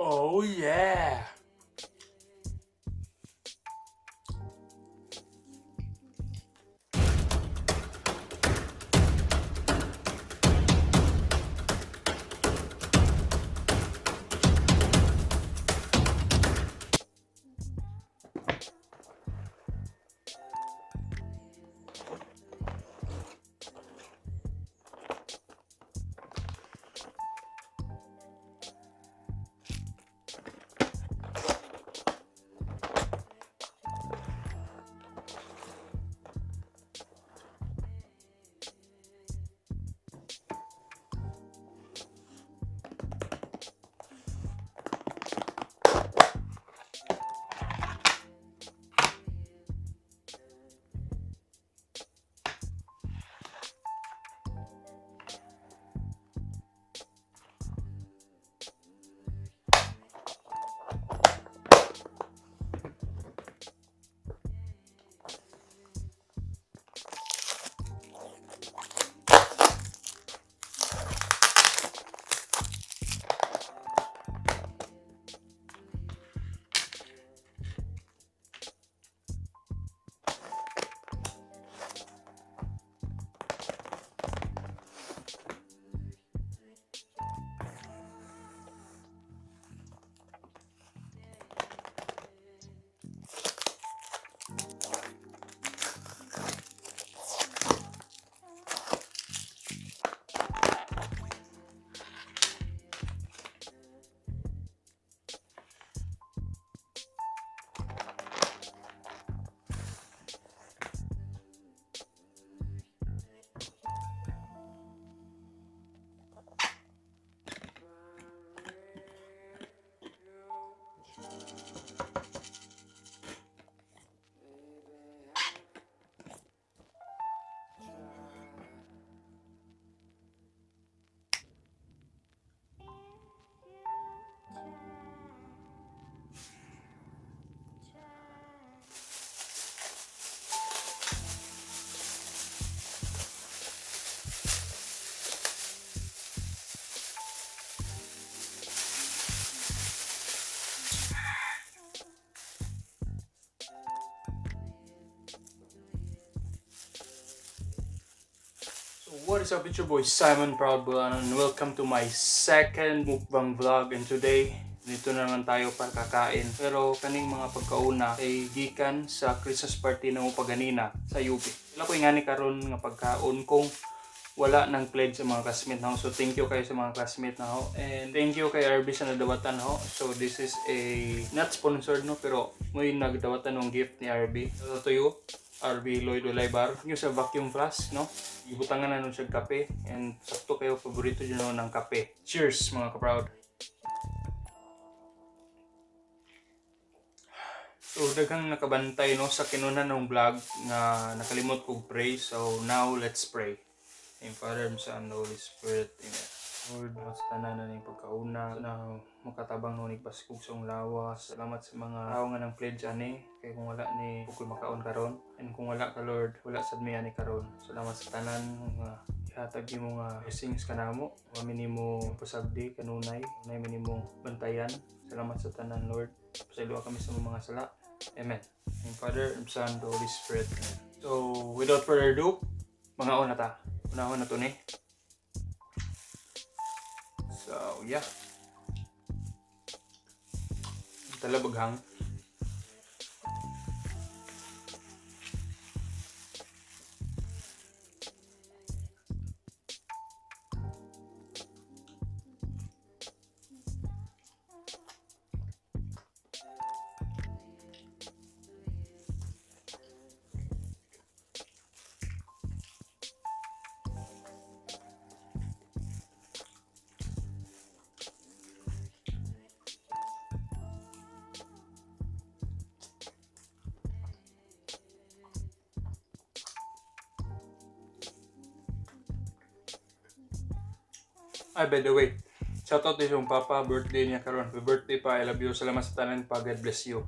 Oh yeah! So what is up, it's your boy Simon Proud Bulanon and welcome to my second mukbang vlog. And today, dito na naman tayo para kakain. Pero kaning mga pagkauna ay gikan sa Christmas party na mo paganina sa UP. Wala ko ingani karon nga pagkaon kung wala nang pledge sa mga classmate na ho. So thank you kayo sa mga classmate na ho. And thank you kay RB sa nadawatan ho. So this is a not sponsored, no, pero may nagdawatan ng gift ni RB. So to you, RB Lloyd Olaybar. Yung sa vacuum flask, no? Ibutangan na nun siya kape. And sakto kayo, paborito dyan ng kape. Cheers, mga kaproud! So, daghang nakabantay, no, sa kinunan ng vlog nga nakalimot kog pray. So, now, let's pray. In Father, and Son, and Holy Spirit. Amen. Lord, sa tanan na ning pagkauna na makatabang no baskog sa lawas. Salamat sa mga tao nga nang pledge ani kay kung wala ni kukoy makaon karon. And kung wala ka, Lord, wala sad mi ani karon. Salamat sa tanan nga ihatag nimo nga blessings kanamo. Kami nimo pasagdi kanunay, unay mi nimo bantayan. Salamat sa tanan, Lord. Pasayloa kami sa mga sala. Amen. In Father, and Son, and Holy Spirit. Amen. So, without further ado, mga una ta. Unahon na to ni. So, yeah. Talabaghang. Ay, by the way, shoutout din yung papa, birthday niya karon. Happy birthday pa, I love you. Salamat sa tanan pa, God bless you.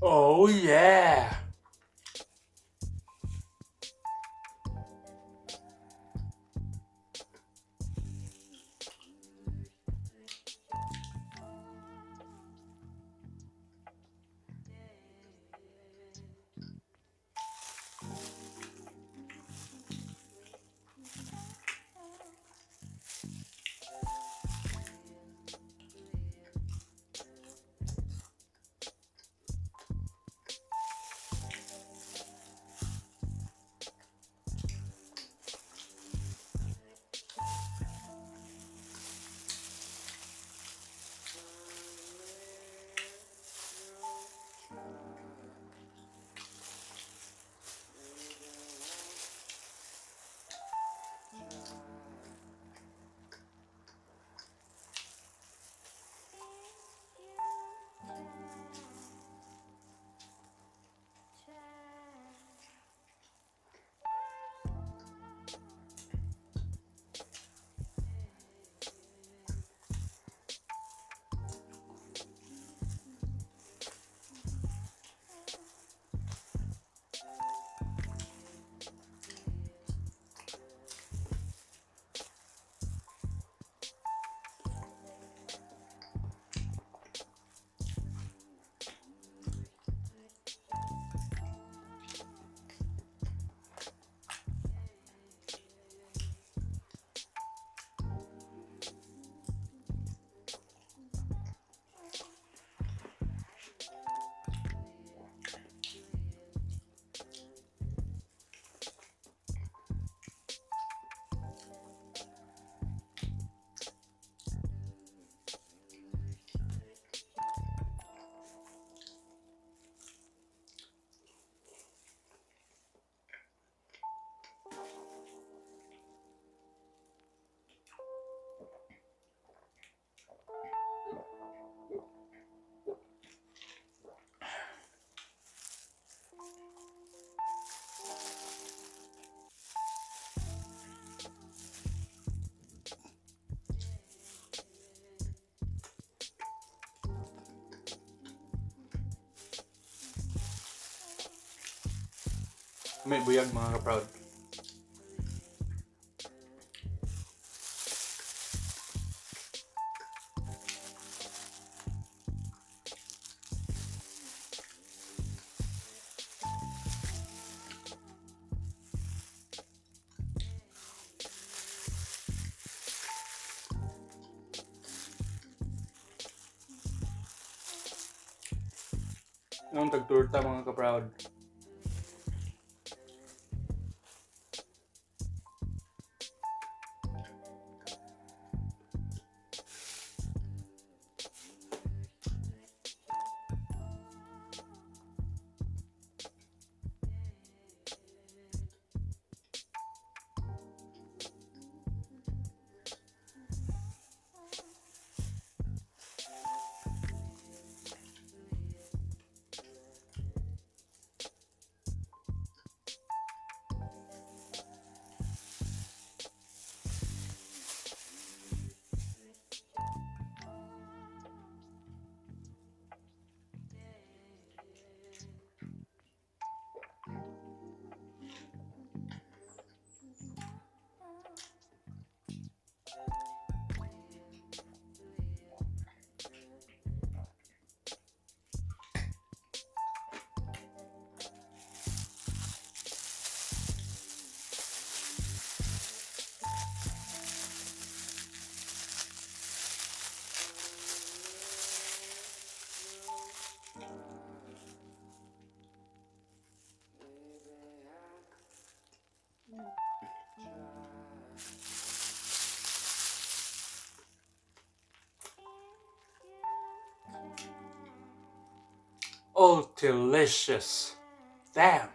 Oh yeah! May buyag, mga ka-proud. Ang tagturta, mga ka-proud. Oh, delicious. Damn.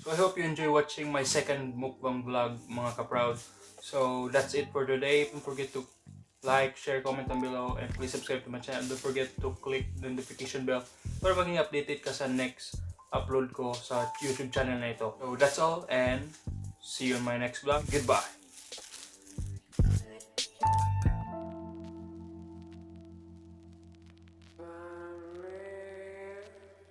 So I hope you enjoy watching my second mukbang vlog, mga ka-proud. So that's it for today. Don't forget to like, share, comment down below, and please subscribe to my channel. Don't forget to click the notification bell para maging updated ka sa next upload ko sa YouTube channel na ito. So that's all and see you in my next vlog. Goodbye!